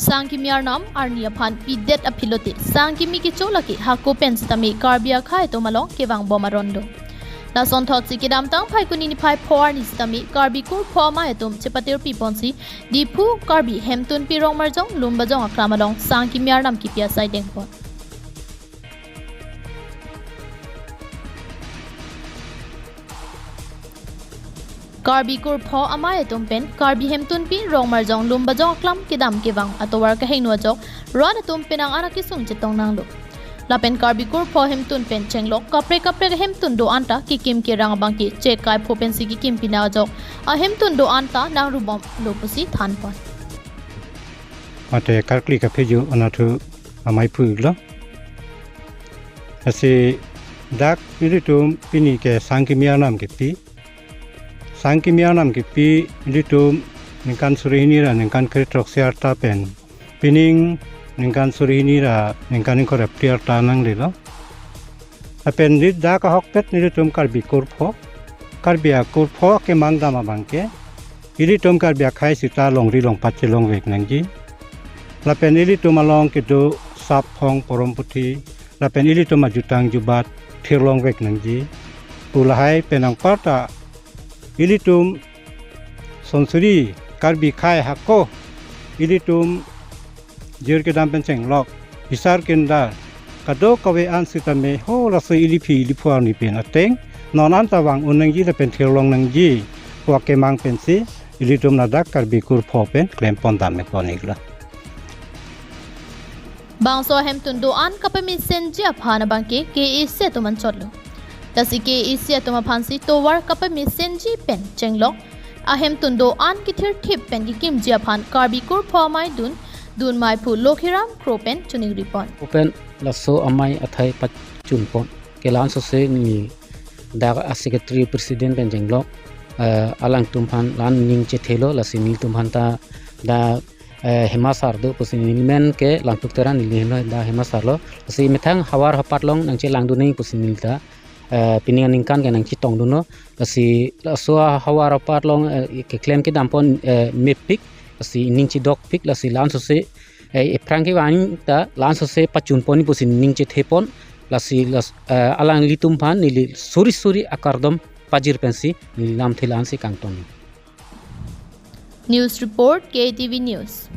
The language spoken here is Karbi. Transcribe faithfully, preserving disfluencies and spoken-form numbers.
Sangkimi arnam arni aphan pidet aphi lote sangkimi kecho lake hako pen sitame Karbi akhei atum along kevang bom aron do. Lasonthotsi kedamtang Phaikuni niphai pho arni sitame Karbi kurpho amei atum chepatirpi ponsi Diphu Karbi Hemtunpi Rongmarjong Lumbajong aklam along sangkimi arnam kipi asai dengpon. Karbi kurpho amei atum pen Karbi Hemtunpi Rongmarjong Lumbajong aklam kedam kevang atovar kahingno ajok ran atum penang anak kesung chetong nanglo. Lapen Karbi kurpho hemtun pen chenglok kaprek kaprek hemtun do-an ta kekim kerang abangke chekai pho pensi kekim pina ajok ahemtun do-an ta nangrubomlo pusi thanpon. Mate karkli kapheju anatthu amei pu-iklo. Lasi dak nelitum pini ke sangkimi arnam kipi. Sangkimi arnam kipi nelitum ningkan suri hini ra ningkan kre throksi arta pen pining ningkan suri hini ra ningkan ingkoi ra phli arta nanglelo. Lapen neli dak ahokpet nelitum Karbi kurpho. Karbi akurpho kemang dam abangke ilitum Karbi akhei sita longri longpat chelongvek nangji. Lapen ilitum along kedo sap phong porom puthi. Lapen ilitum ajutang jubat thirlongvek nangji. Pu lahai pen anparta ilitum sonsuri Karbi akhei hako ilitum jir kedam pen chenglok bisar kindar kadokave an sitame ho laso iliphi iliphu arni pen ateng non anta vang un nangji lapen thirlong nangji pu akemang pensi ilitum ladak Karbi kurpho pen klempon dam-ikpon-iklo. Bangso ahemtun do-an kapamesenji aphan abangke K A C atum anchotlo. Lasi K A C atum aphansi tovar kapamesenji pen chenglok ahemtun do-an kethirthip pen kekimji aphan Karbi kurpho amei dun dun mei phu Lokhiram Kro pen chiningripon. Open laso amei athai pachunpon ke la-ansose neli dak a secretary president pen chenglok, eh, alangtum aphan la-an ning chethelo. Lasi nelitum aphan ta dak, eh, Hema sir do pusi neli men ke Langtuk Terang neli henlo dak Hema sir lo. Lasi methang havar hapat along nangchelangdun nangji pusi neli ta, eh, pining aningkan ke nangchetongdunlo. Lasi laso havar hapat along, eh, keklem kedampon, eh, mepik, lasi ning chedokpik, lasi la-ansose, eh, ephrang kevang ta la-ansose pachunpon pusi ning chethepon. Lasi las-, eh, alanglitum aphan neli suri suri akardom pajir pensi neli lamthe la-ansi kangton. News report, K T V News.